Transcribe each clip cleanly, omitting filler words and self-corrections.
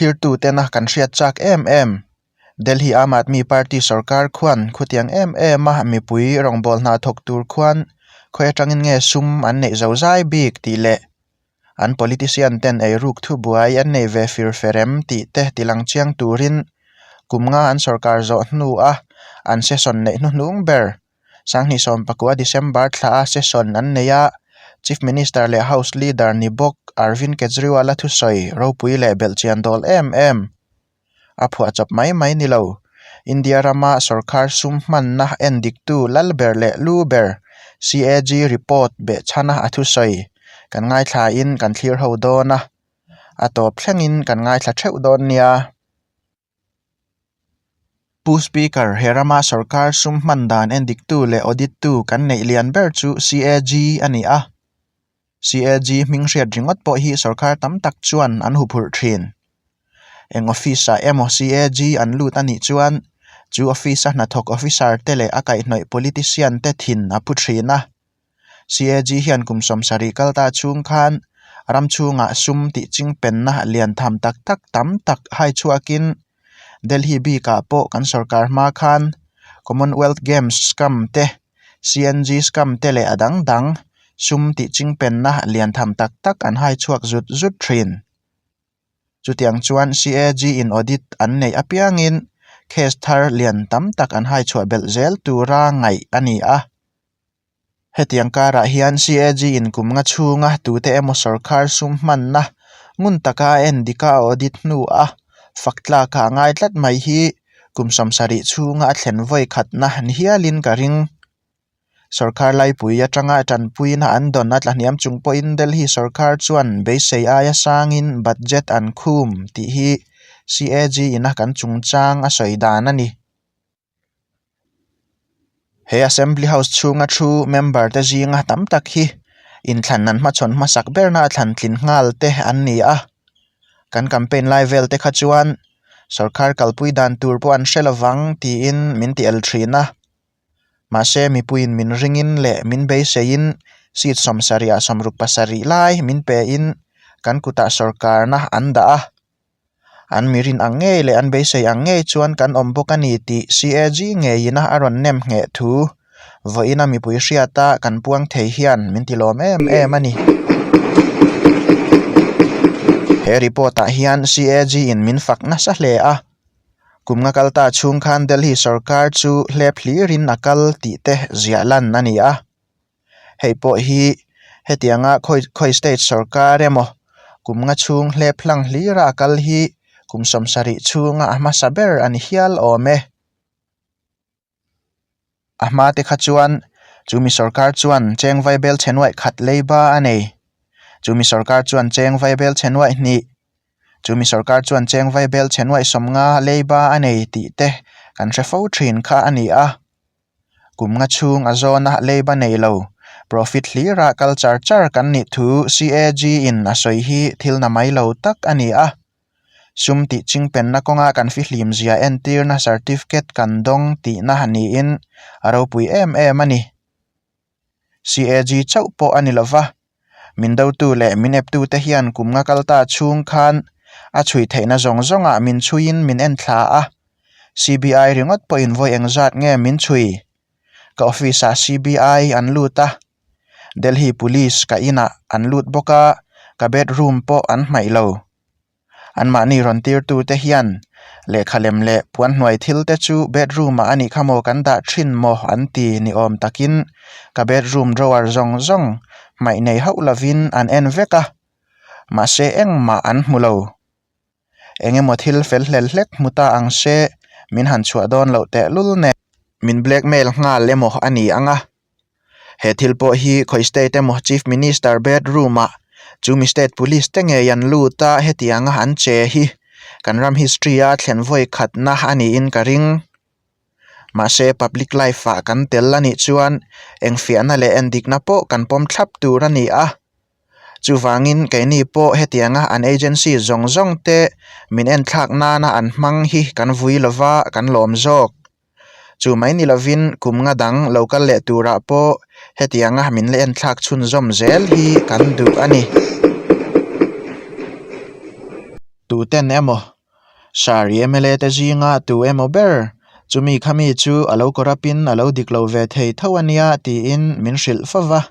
thlirtutena kan hriat chak em em. Delhi Aam Aadmi Party sorkar khuan khutiang em em a mipui rawngbâwl hna thawk tur khuan khawi atangin nge sum an neih zo zai bik tih leh an politician ten eiruk thubuai an nei ve fir fer em tih te tilang chiang turin kum nga an sorkar zawh hnu a an session neih hnuhnung ber Sanghnih sawmpakua December thla a session an nei a, Chief Minister leh House Leader ni bawk Arvind Kejriwal a thusawi ropui leh belhchian dawl em em a phuahchawp mai mai ni lo. India rama sorkar sum hmanna en diktu lal ber leh lu ber CAG report behchhana a thusawi kan ngaithlain kan thlir ho dawn a, a tawp thlengin kan ngaithla theuh dawn nia. Pu Speaker, he rama sorkar sum hman dan endiktu leh audit-tu kan neih lian ber chu CAG a ni a. CAG hming hriat ringawt pawh hi sorkar tam tak chuan an huphurh thin. Eng office-ah emaw CAG an lut a nih chuan chu office-a hnathawk officer te leh a kaihhnawih politician te thin a phu thin a. CAG hian kum sawmsarih kal ta chhung khan ram chhungah sum tih chingpenna lian tham tak tak tam tak hai chhuakin Delhi bikah pawh kan sorkar hma khan Commonwealth Games scam te, CNG scam te leh a dang dang sum tih chingpenna lian tham tak tak an hai chhuak zut zut thin. Chutiang chuan CAG in audit an neih apiangin case thar lian tam tak an hai chhuah belh zel tura ngaih a ni a. Hetiang karah hian CAG in kum nga chhunga tute emaw sorkar sum hmanna ngun taka a en dik a audit hnu a fak tlak a ngai tlat mai hi kum sawmsarih chhunga a thlen vawi khatna ni hialin ka ring. Sorkar laipui atanga tanpuina an dawn a tlahniam chung pawhin Delhi sorkar chuan beisei aia sangin budget an khum tih hi CAG in a kan chungchang a sawi dan a ni. He assembly house chhunga thu member te zinga tam tak hi inthlan an hmachhawn hmasak berna a thlan tlin nghal te an ni a kan campaign lai vel te kha chuan sorkar kalpui dan tur pawh an hre lovang tiin min ti el thin a mahse mipuiin min ringin leh min beiseiin seat sawmsarih ah sawmruk pasarih lai min pe in kan kutah sorkarna an dah a. An mirin ang ngei leh an beisei ang ngei chuan kan awm bawk a ni tih CAG ngeiin a rawn nem ngheh thu vawiina mipui hriata kan puang thei hian min ti lawm em em a ni. He report ah hian CAG in min fak nasa hle a, kum nga kal ta chhung khan Delhi sorkar chu hlep hlirin a kal tih te ziah lan a ni a. Hei pawh hi hetianga khawi khawi state sorkar emaw kum nga chhung hlep hlang hlira a kal hi kum sawmsarih chhunga a hmasa ber a ni hial awm e. A hma te kha chuan chumi sorkar chuan cheng vaibel chhe nuaih khat leiba a nei. Chumi sorkar chuan cheng vaibel chhe nuaih hnih. Chumi sorkar chuan cheng vaibel chhe nuaih sawmnga leiba a nei tih te kan hre fo thin kha a ni a. Kum nga chhung a zawna leiba nei lo, profit hlira kal char char kan nih thu CAG in a sawi hi thil na mai lo tak a ni a. Sum tih chingpenna kawnga kan fihlim zia entirna certificate kan dawng tihna niin a ropui em em a ni. CAG chauh pawh a ni lova, min dotu leh min eptute hian kum nga kal ta chhung khan a chhui theihna zawng zawngah min chhuiin min en thla a, CBI ringawt pawhin vawi engzat nge min chhui? Ka office-ah CBI an lut a, Delhi Police ka inah an lut bawk a, ka bedroom pawh an hmaih lo. Anmahni rawn tirtute hian lehkha lem leh puan hnuai thil te chu bedroom ah a nih kha maw kan dah thin maw an ti ni awm takin ka bedroom drawer zawng zawng hmaih nei hauh lovin an en vek a, mahse engmah an hmu lo. Eng emaw thil fel hlel hlek hmu ta ang se min han chhuah dawn loh tehlul nen min blackmail nghal emaw a ni ang a. He thil pawh hi khawi state emaw Chief Minister bedroom ah chumi state police te ngei an lut a hetiang a an che hi kan ram history a thlen vawi khatna a niin ka ring. Mahse public life ah kan tel a nih chuan engfiahna leh endikna pawh kan pawm thlap tur a ni a. Chuvangin keini pawh hetianga an agency zawng zawng te min enthlak nana an hmang hi kan vui lova kan lawm zawk. Chu mai ni lovin kum nga dang lo kal leh turah pawh hetianga min la enthlak chhunzawm zel hi kan duh a ni. Tuten emaw, Sir i mla te zinga tu emaw ber, chumi khami chu a lo corrupt in a lo dik lo ve thei tho a nia tiin min hrilh fo va.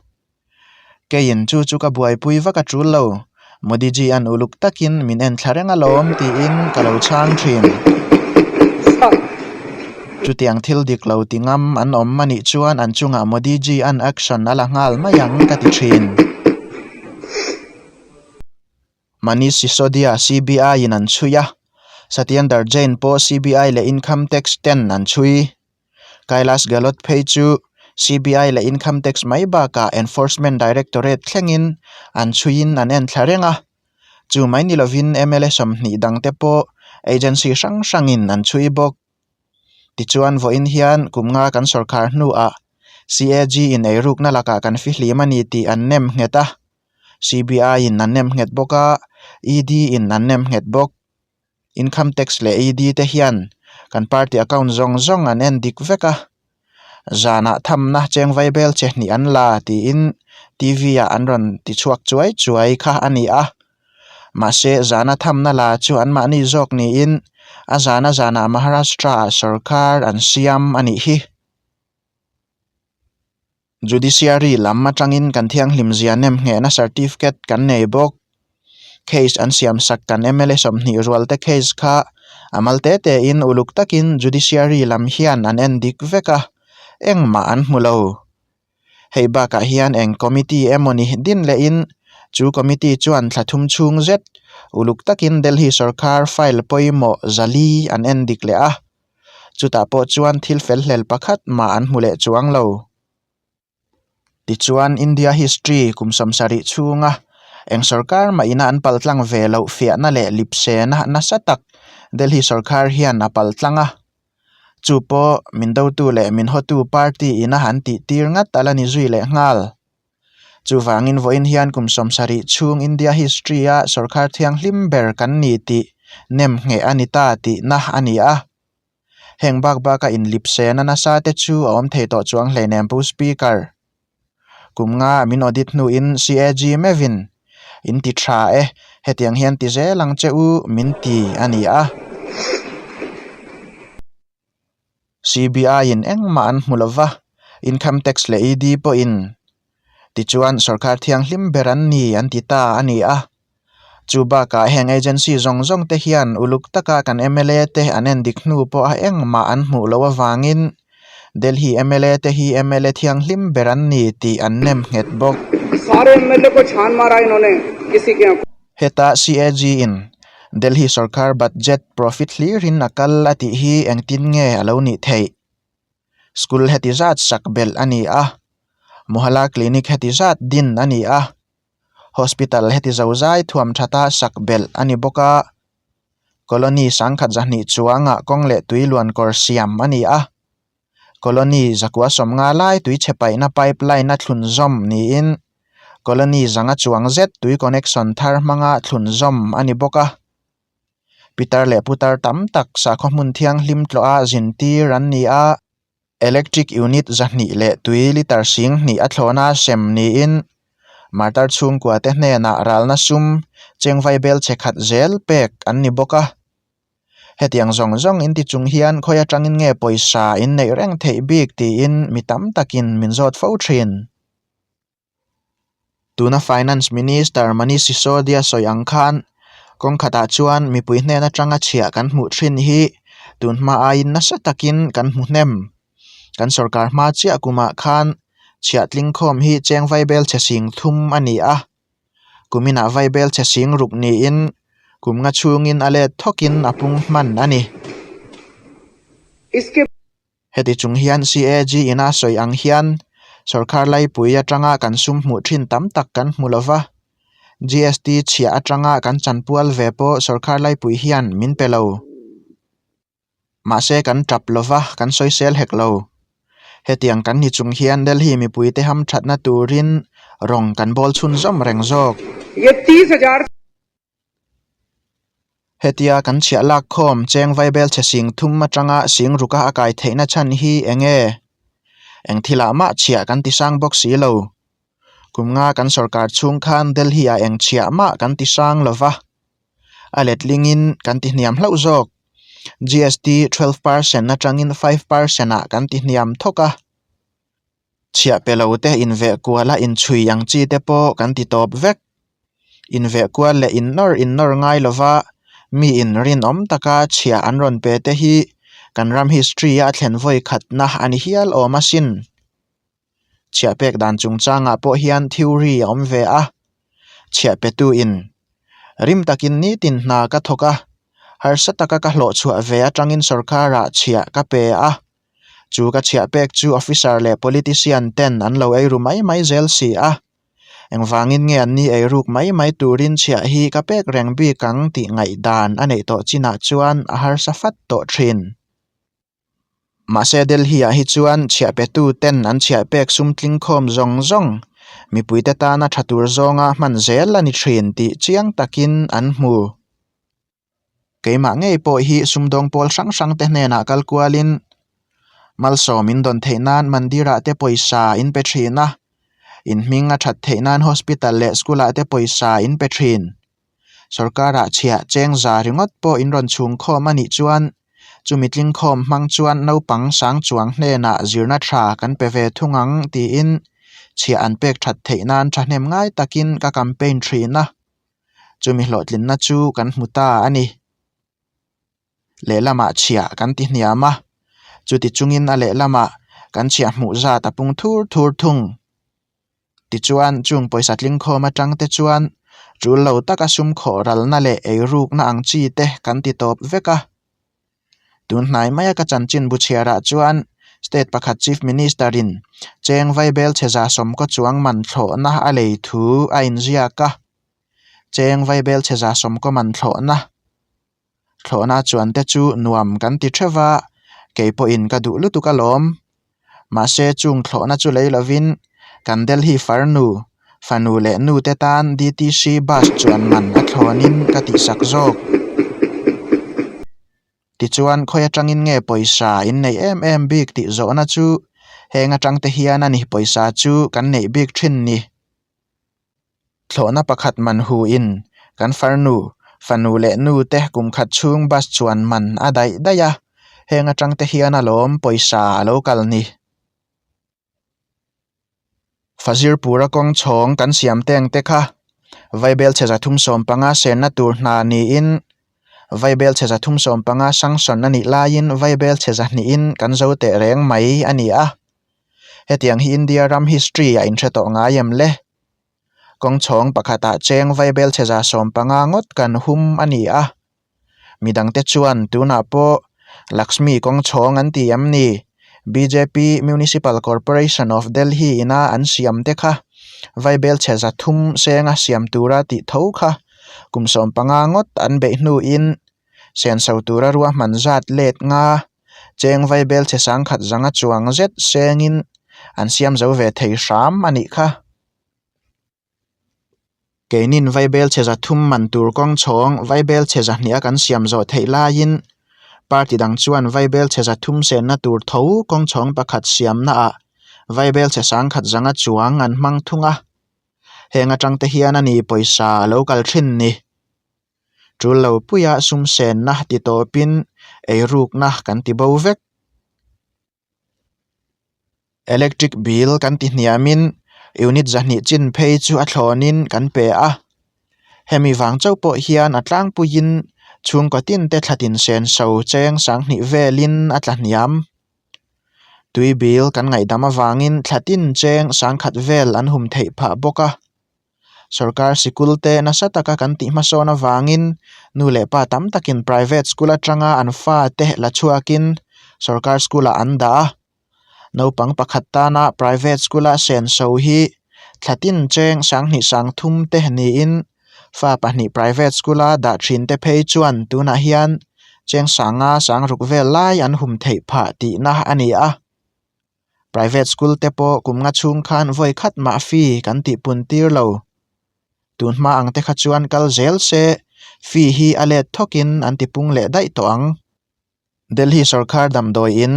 Keiin chu chu ka buaipui vak a tul lo, Modiji an uluk takin min en thla reng alawm tiin ka lo chhang thin. Chutiang thil dik lo ti ngam an awm a nih chuan an chungah Modiji an action a la nghal mai ang ka ti thin. Manish Sisodia CBI in an chhui a, Satyendar Jain pawh CBI leh Income Tax ten an chhui. Kailash Gehlot phei chu CBI leh Income Tax mai bakah Enforcement Directorate thlengin an chhuiin an en thla reng a. Chu mai ni lovin mla 20 dangte pawh agency hrang hrangin an chhui bawk. Tichuan vawiin hian kum nga kan sawrkhar hnuah CAG in eirukna lakah kan fihlim a ni tih an nem nghet a. CBI in an nem nghet bawk a, ED in an nem nghet bawk. Income Tax leh ED te hian kan party account zawng zawng an en dik vek a, zanah thamna cheng vaibel che hnih an la tiin TV ah an rawn ti chhuak chuai chuai kha a ni a. Mahse zana thamna la chu anmahni zawk niin a zana zanah Maharashtra ah sorkar an siam a nih hi. Judiciary lam atangin kan thianghlim zia nem nghehna certificate kan nei bawk. Case an siam sak kan mla 20 rual te case kha a mal te te in uluk takin judiciary lam hian an en dik vek a, engmah an hmu lo. Hei bakah hian eng committee emawni din lehin chu committee chuan thla thum chhung zet uluk takin Delhi sorkar file pawimawh zali an en dik leh a. Chutah pawh chuan thil fel hlel pakhat mah an hmu leh chuang lo. Tichuan India history kum 70 chhunga eng sorkar mah ina an paltlang ve loh fiahna leh lipsena nasa tak Delhi sorkar hian a paltlang a. Chu pawh min dotu leh min hawtu party ina han tih tir ngat a la ni zui leh nghal. Chuvangin vawiin hian kum 70 chhung India history-a sorkar thianghlim ber kan ni tih nem ngheh a ni ta tihna a ni a. Heng bak baka inlipsena nasa te chu a awm thei tawh chuang hleinem Pu Speaker. Kum nga min audit hnuin CAG meuhin in ti tha e, hetiang hian ti zel ang che u min ti a ni a. CBI in engmah an hmu lova, Income Tax leh ED pawhin tichuan sorkar thianghlim ber an ni an ti ta a ni a. Chu bakah heng agency zawng zawng te hian uluk taka kan mla te an endik hnu pawha engmah an hmuh loh avangin Delhi mla te hi mla thianghlim ber an ni tih an nem nghet bawk. Heta CAG in Delhi sorkar budget profit hlirin a kal a tih hi engtin nge a lo nih theih? School heti zat sak belh a ni a, Mohalla clinic heti zat din a ni a, hospital heti zozai thuam thata sak belh a ni bawk a, colony sangkhat zahnih chuangah kawng leh tui luan kawr siam a ni a, colony zakua sawmnga lai tui chhe paihna pipe line a thlunzawm niin colony zanga chuang zet tui connection thar hmanga thlunzawm a ni bawk a. Pitar leh putar tam tak sakhaw hmun thianghlim tlawha zintir an ni a. Electric unit 200 leh tui litre 2000 a thlawhna sem niin martar chhungkua te hnenah ralna sum chengvai bel chhe khat zel pek an ni bawk a. Hetiang zawng zawng in ti chung hian khawi atangin nge pawisa in neih reng theih bik tiin mi tam takin min zawt fo thin. Tuna Finance Minister Manish Sisodia sawi ang khan kawng khatah chuan mipui hnen atanga chhiah kan hmuh thin hi tun hma aiin nasa takin kan hmu hnem. Kan sorkar hma chiah kumah khan chhiah tlingkhawm hi cheng vaibel chhe sing thum a ni a. Kuminah vaibel chhe sing ruk niin kum nga chhungin a let thawkin a pung hman a ni. Heti chung hian CAG ina sawi ang hian sorkar laipui atanga kan sum hmuh thin tam tak kan hmu lo va, GST chhiah atanga kan chanpual ve pawh sorkar laipui hian min pe lo. Mahse kan tap lo va, kan sawisel hek lo. Hetiang kan ni chung hian Delhi mipuite hamthatna turin rawng kan bawl chhunzawm reng zawk. Hetia kan chhiah lak khawm cheng vaibel chhe sing thum atanga sing ruka a kai theihna chhan hi eng nge? Eng thilah mah chhiah kan ti sang bawk si lo. Kum nga kan sorkar chhung khan Delhi ah eng chhiah mah kan ti sang lo va. A letlingin kan tihniam hlauh zawk. GST 12% atangin 5% ah kan tihniam thawk a. Chhiah pe lo te inveh kuala inchhui ang chi te pawh kan ti tawp vek. Inveh kual leh innawr innawr ngai lova miin rinawm taka chhiah an rawn pe te hi kan ram history a thlen vawi khatna a ni hial awm asin. Chhiah pek dan chungchangah pawh hian theory a awm ve a, chhiah petu in rim takin nitin hna ka thawk a, harsa taka ka hlawh chhuah ve atangin sorkarah chhiah ka pe a, chu ka chhiah pek chu officer leh politician ten an lo eiru mai mai zel si a, engvangin nge an ni eiruk mai mai turin chhiah hi ka pek reng bik ang tih ngaihdan a neih tawh chinah chuan a harsa fat tawh thin. Mahse Delhi-ah hi chuan chhiahpetu ten an chhiahpek sum tlingkhawm zawng zawng mipuite tana tha tur zawnga hman zel a ni thin tih chiang takin an hmu. Keimah ngei pawh hi sumdawng pawl hrang hrang te hnenah kal kualin malsawm in dawn theih nan mandir-ah te pawisa in pe thin a, in hming a that theih nan hospital leh school-ah te pawisa in pe thin. Sorkar-ah chhiah cheng za ringawt pawh in rawn chhung khawm a nih chuan chumi tling khawm hmang chuan naupang sang chuang hnenah zirna tha kan pe ve thung ang tiin chhiah an pek that theih nan thahnem ngai takin ka campaign thin a, chumi hlawhtlinna chu kan hmu ta a ni. Lehlamah chhiah kan ti hniam a, chuti chungin a lehlamah kan chhiah hmuh zat a pung thur thur thung. Tichuan, chung pawisa tlingkhawm atang te chuan tul lo taka sum khawh ralna leh eirukna ang chi te kan ti tawp vek a. Tun hnai maia ka chanchin bu chhiarah chuan state pakhat Chief Minister in cheng vaibel chhe za sawmkaw chuang man thlawhna a lei thu a inziak a. Cheng vaibel chhe za sawmkaw man thlawhna. Thlawhna chuan te chu nuam kan ti theuh va, kei pawhin ka duh lutuk alawm. Mahse chung thlawhna chu lei lovin kan Delhi farnu, fanu leh nu te tan DTC bus chuan man a thlawnin ka tihsak zawk. Tichuan khawi atangin nge pawisa in neih em em bik tih zawhna chu heng atang te hian a ni pawisa chu kan neih bik thin ni. Thlawhna pakhat man hu in kan farnu, fanu leh nu te kum khat chhung bus chuan man a daih daih a, heng atang te hian alawm pawisa a lo kal ni. Fazirpura kawng chhawng kan siam teng te kha Vaibel chhe 375 senna tur hna niin Vaibel chhe 375 sanction a nih laiin Vaibel chhe 200 in kan zo teh reng mai a ni a. Hetiang hi India ram history a inhre tawh ngai em le? Kawng chhawng pakhatah cheng vaibel chhe 75 ngawt kan hum a ni a. Midangte chuan tunah pawh Lakshmi kawng chhawng an ti em ni? Bjp Municipal Corporation of Delhi ina an siam te kha vaibel chhe 300 senga siam tura tih tho kha kum 15 ngawt an beih hnuin senso tura ruahman zat let nga cheng vaibel chhe sangkhat zanga chuang zet sengin an siam zo ve thei hram a nih kha. Keinin vaibel chhe 300 man tur kawng chhawng vaibel chhe 200 a kan siam zawh theih laiin party dang chuan vaibel chhe 300 senna tur tho kawng chhawng pakhat siamnaah vaibel chhe sangkhat zanga chuang an hmang thung a. Heng atang te hian a ni pawisa a lo kal thin ni. Tul lo puia sum senna ti tawpin eirukna kan ti bo vek. Electric bill kan ti hniamin unit 200 chin phei chu a thlawnin kan pe a. Hemi vang chauh pawh hian a tlangpuiin chhungkaw tin te thlatin senso cheng 2000 velin a tla hniam. Tui bill kan ngaihdam avangin thlatin cheng 10,000 vel an hum theih phah bawk a. Sorkar sikul te nasa taka kan tih hmasawn avangin nu leh pa tam takin private school atanga an fa te la chhuakin sorkar school ah an dah a. Naupang pakhat tana private school a senso hi thlatin cheng 20 30 te niin fa pahnih private school a dah thin te phei chuan tunah hian cheng 5 6 vel lai an hum theih phah tihna a ni a. Private school te pawh kum nga chhung khan vawi khat mah fee kan tih pun tir lo. Tun hma ang te kha chuan kal zel se fee hi a let thawkin an ti pung leh daih tawh ang. Delhi sorkar damdawi in,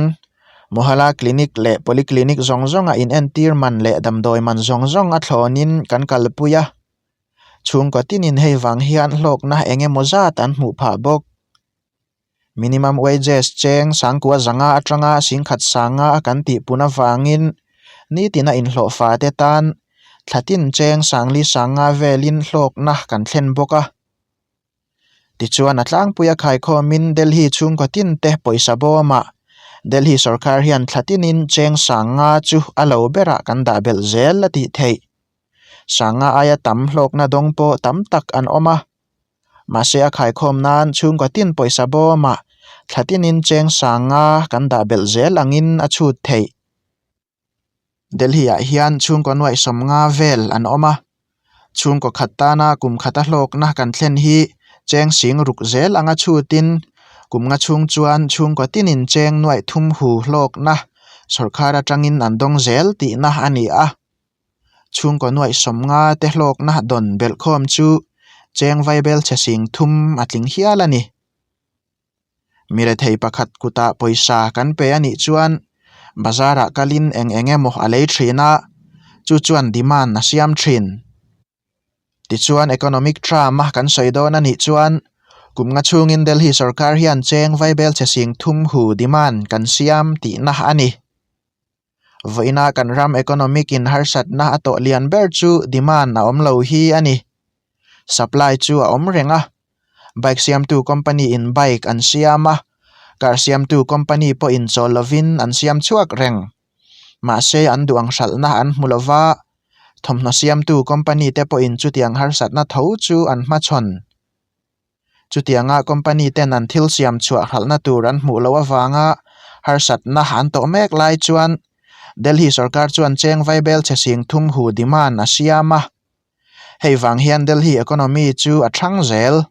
Mohalla Clinic leh Polyclinic zawng zawnga inentir man leh damdawi man zawng zawng a thlawnin kan kalpui a. Chhungkaw tinin hei vang hian hlawkna eng emaw zat an hmuh phah bawk. Minimum wages cheng sangkua zanga atanga singkhat sanga a kan tihpun avangin nitina inhlawhfa te tan thlatin cheng sangli sanga velin hlawkna kan thlen bawk a. Tichuan a tlangpuia khaikhawmin Delhi chhungkaw tin te pawisa bawmah Delhi sorkar hian thlatinin cheng sanga chu a lo berah kan dah belh zel a tih theih. Sanga aia tam hlawkna dawng pawh tam tak an awm a. Mahse a khaikhawm nan chhungkaw tin pawisa bawmah thla tinin cheng sanga kan dah belh zel angin a chhut theih. Delhi ah hian chhungkaw nuaih sawmnga vel an awm a, chhungkaw khat tana kum khata hlawkna kan thlen hi cheng sing ruk zel anga chhutin kum nga chhung chuan chhungkaw tinin cheng nuaih thum hu hlawkna sawrkhar atangin an dawng zel tihna a ni a. Chhungkaw nuaih sawmnga te hlawkna dawn belhkhawm chu cheng vaibel chhe sing thum a tling hial a ni. Mi rethei pakhat kutah pawisa kan pe a nih chuan bazar ah kalin eng eng emaw a lei thin a, chu chuan demand a siam thin. Tichuan economic term a kan sawi dawn a nih chuan kum nga chhungin Delhi sorkar hian cheng vaibel chhe sing thum hu demand kan siam tihna a ni. Vawiina kan ram economic in harsatna a tawh lian ber chu demand a awm lo hi a ni. Supply chu a awm reng a, bike siamtu company in bike an siam a, car siamtu company pawhin chawl lovin an siam chhuak reng. Mahse an duh ang hralhna an hmu lova, thawmhnaw siamtu company te pawhin chutiang harsatna tho chu an hmachhawn. Chutianga company ten an thil siam chhuah hralhna tur an hmuh loh avanga harsatna an tawh mek lai chuan Delhi sorkar chuan cheng vaibel chhe sing thum hu demand a siam a. Hei vang hian Delhi economy chu a thang zel.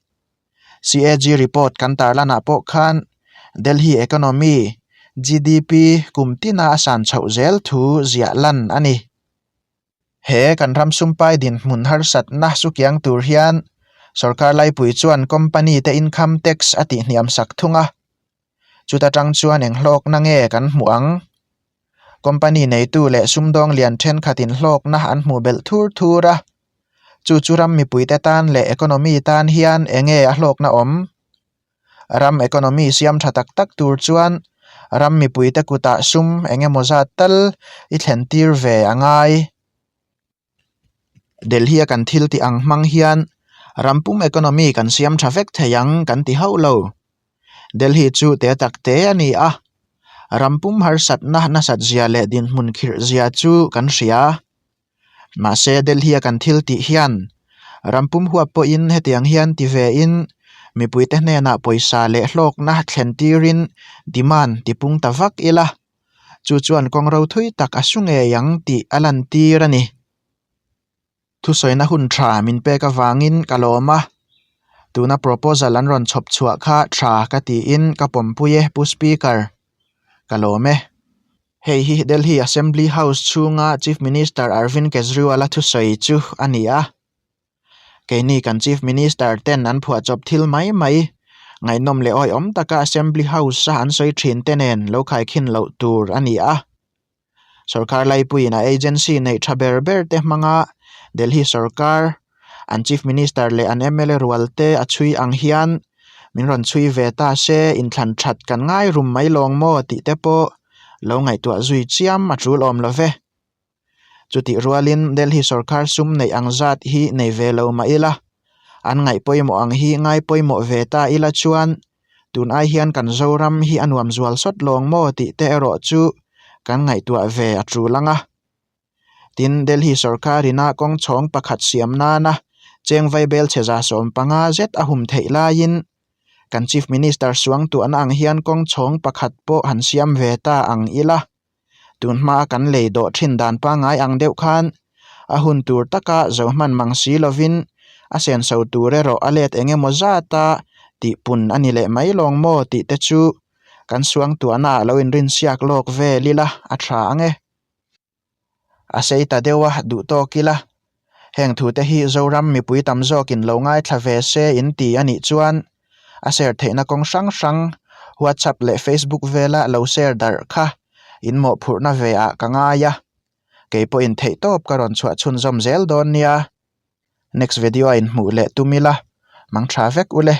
CAG report kan tarlanah pawh khan Delhi economy GDP kum tina a san chhoh zel thu ziah lan a ni. He kan ram sumpai dinhmun harsatna sukiang tur hian sorkar laipui chuan company te income tax a tihhniam sak thung a, chuta tang chuan eng hlawkna nge kan hmuh ang? Company neitu leh sumdawng lian thenkhatin hlawkna an hmuh belh thur thur a, chu chu ram mipuite tan leh economy tan hian eng nge a hlawkna awm? Ram economy siam tha tak tak tur chuan ram mipuite kutah sum eng emaw zat tal i thlen tir ve a ngai. Delhi a kan thil tih ang hmang hian ram pum economy kan siam tha vek thei ang kan ti hauh lo. Delhi chu te tak te a ni a, ram pum harsatna nasat zia leh dinhmun khirh zia chu kan hria. Mahse Delhi a kan thil tih hian ram pum huap pawhin hetiang hian ti ve in mipuite hnenah pawisa leh hlawkna thlen tirin demand ti pung ta vak ila chu chuan kawng ro thui tak a su ngei ang tih a lantir a ni. Thusawina hun tha min pek avangin ka lawm a, tuna proposal an rawn chhawp chhuah kha tha ka tiin ka pawmpui e Pu Speaker. Ka lawm e. Hei hi Delhi Assembly House chhunga Chief Minister Arvind Kejriwal-a thusawi chu a ni a. Keini kan Chief Minister ten an phuahchawp thil mai mai, ngaihnawm leh awihawm taka Assembly House-a an sawi thin te nen lo khaikhin loh tur a ni a. Sorkar laipuiin a agency neih tha ber ber te hmanga Delhi sorkar, an Chief Minister leh an mla rual te a chhui ang hian min rawn chhui ve ta se inthlan that kan ngai rum mai lawng maw tih te pawh lo ngaihtuah zui chiam a tul awm lo ve. Chutih rualin Delhi sorkar sum neih ang zat hi nei ve lo mah ila, an ngaih pawimawh ang hi ngai pawimawh ve ta ila chuan tun ai hian kan Zoram hi a nuam zual sawt lawng maw tih te erawh chu kan ngaihtuah ve a tul ang a. Tin, Delhi sorkar ina kawng chhawng pakhat siam nana cheng vaibel chhe 75 zet a hum theih laiin kan Chief Minister suangtuahna ang hian kawng chhawng pakhat pawh han siam ve ta ang ila. Tun hmaa kan lei dawh thin dan pangngai ang deuh khan a hun tur taka zo hman mang si lovin a senso tur erawh a let eng emaw zata tihpun a ni leh mai lawng maw tih te chu kan suangtuahna ah lo inrinsiak lawk vel ila a tha ang e. A sei ta deuh a duh tawk ila heng thu te hi Zoram mipui tam zawkin lo ngaithla ve se in ti a nih chuan a share theihna kawng hrang hrang WhatsApp leh Facebook vela lo share darh kha in mawhphurhna ve ah ka ngai a, kei pawhin theihtawp ka rawn chhuah chhunzawm zel dawn nia. Next video a inhmuh leh tum ila, mang tha vek ule.